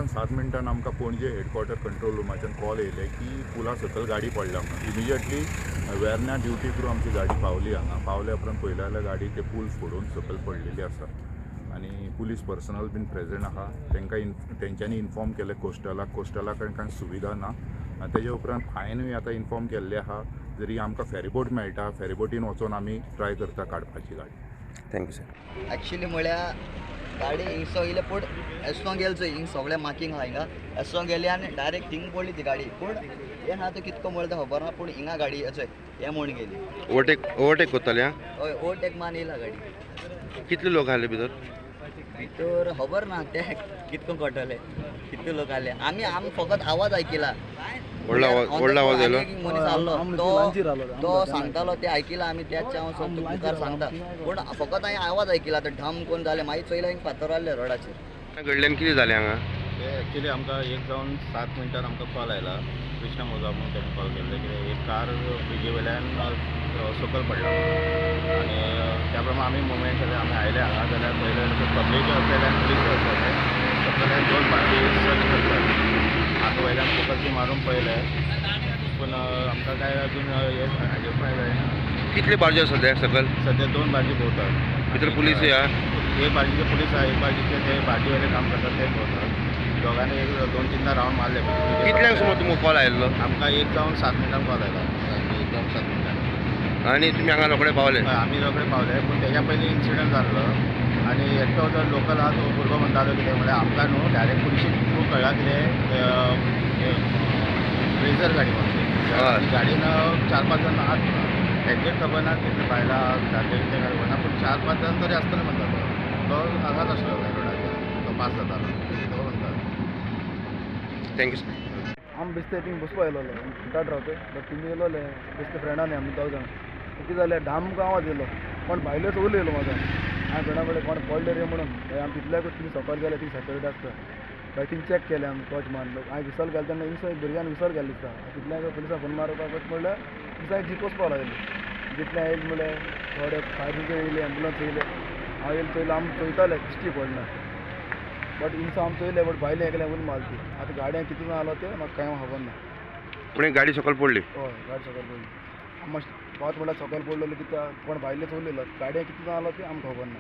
जावन सात मिनटान आमकां पणजे हेडक्वॉर्टर कंट्रोल रुमाच्यान कॉल येयले की पुला सकयल गाडी पडल्या म्हणून. इमिजिएटली वेर्ण्या ड्युटी थ्रू आमची गाडी पावली हांगा. पावल्या उपरांत पळयलें जाल्यार गाडी ते पूल फोडून सकयल पडलेली आसा आनी पुलीस पर्सनल बीन प्रेझेंट आहा. तांकां तेंच्यांनी इन्फॉर्म केलें कोस्टलाक. कोस्टला कडेन कांय सुविधा ना आनी तेजे उपरांत हांवेंनूय आतां इन्फॉर्म केल्लें आहा. जरी आमकां फेरीबोट मेळटा, फेरीबोटीन वचोन आमी ट्राय करता काडपाची गाडी. Thank you sir. Actually म्हळ्यार गाडी हिंगसो येयले पूण एसो गेल चोय, हिंग सगळें मार्कींग आहा हिंगा. एसो गेली आनी डायरेक्ट थिंग पडली ती गाडी. पूण हें ना तो कितको म्हळ्यार तें खबर ना, पूण हिंगा गाडी चोय हें म्हूण गेली. ओवरटेक ओवरटेक करताले आं? हय, ओवरटेक मान येयला गाडी. कितले लोक आसले भितर? भितर खबर ना ते कितको कळटले कितले लोक आले. आमी आमी फकत आवाज आयकिला. व्हडलो आवाज, व्हडलो आवाज येयलो. आनी एक मनीस आहलो, तो तो सांगतालो ते आयकिला आमी. त्याच हांव मुखार सांगता, पूण फकत हांवें आवाज आयकिला. तो ढम कोण जालें, मागीर चोयलें हिंग फातर आहले रोडाचेर. घडल्यान कितें जालें हांगा? ते एक्चुली आमकां एक जावन सात मिनटान आमकां कॉल आयला. कृष्णा मोजा म्हणून ताणें कॉल केल्ले कितें एक कार ब्रिजी वयल्यान सकयल पडला आनी त्या प्रमाणे आमी मुवमेंट जाले. आमी आयले हांगा जाल्यार पयलें पब्लीक आसलेले आनी पुलीस आसलेले. सकयल दोन बार्जी सर्च करतात. आतां वयल्यान फोकस बी मारून पळयलें, पूण आमकां काय अजून हें आयडेंटिफाय जायना. कितले बार्जो आसा सद्याक सकयल? सद्या दोन बार्जी भोंवतात. भितर पुलीसूय आहा? एक बार्जीचे पुलीस आहा, एक बार्जीचे ते बार्जीवाले काम करतात ते भोंवतात. दोगांनी एक दोन तीनदा रावंड मारले. कितल्यांक सुमार तुमकां कॉल आयिल्लो? आमकां एक जावन सात मिनटान कॉल आयला, एक जावन सात मिनटान. आनी तुमी हांगा रोखडे पावले? हय, आमी रोखडे पावले, पूण तेज्या पयलीं इन्सिडंट जाल्लो आनी एकटो जो लोकल आहा तो भुरगो म्हणटालो कितें म्हळ्यार आमकां न्हू डायरेक्ट पुलिशेक थ्रू कळ्ळा कितें रेजर गाडी म्हणून. हय. गाडयेन चार पांच जाण आहात म्हणून. एक्झॅक्ट खबर ना कितले बायलां दादले ते खबर ना, पूण चार पांच जाण तरी आसतले म्हणटा तो. तो हांगाच आसलो रोडाचेर, तो पास जातालो तो म्हणटा. Thank you sir. आमी बेश्टे थिंग बसपा येयलोले, फुटाट रावते बट थिंग येयलोले बेश्टे फ्रेंडांनी आमी दोग जाण. कितें जालें, ढाम आवाज येयलो, कोण भायलेच उलो येयलो म्हाका. हांवें फ्रेंडा म्हणलें कोण पडले रे म्हणून. मागीर आमी तितल्याकूच थिंग सकयल गेले. थिंग सेक्युरिटी आसता, मागीर थिंग चॅक केलें आमी टॉर्च मारून. हांवें विसल घाल तेन्ना हिंगसो एक भुरग्यान विसल घाल दिसता. तितल्याक पुलिसां फोन मारपाक म्हणल्यार दिसा एक जीप वचपाक लागली. जितले आयले म्हणल्यार थोडे फायर ब्रिगेड येयले, एम्बुलन्स येयले. हांव येयले चोयलो, आमी चोयताले दिश्टी पडना, बट हिंगसो आमी चोयले, बट भायले एकल्यान उलो मारली. आतां गाडयांक कितें जालो तें म्हाका कांय खबर ना. पूण एक गाडी सकयल पडली? हय, गाडी सकयल पडली. आमी मातशें पावत म्हणल्यार सकयल पडलेलो कित्याक कोण भायले चोयलेलो. गाडयांक कितें जालो तें आमकां खबर ना.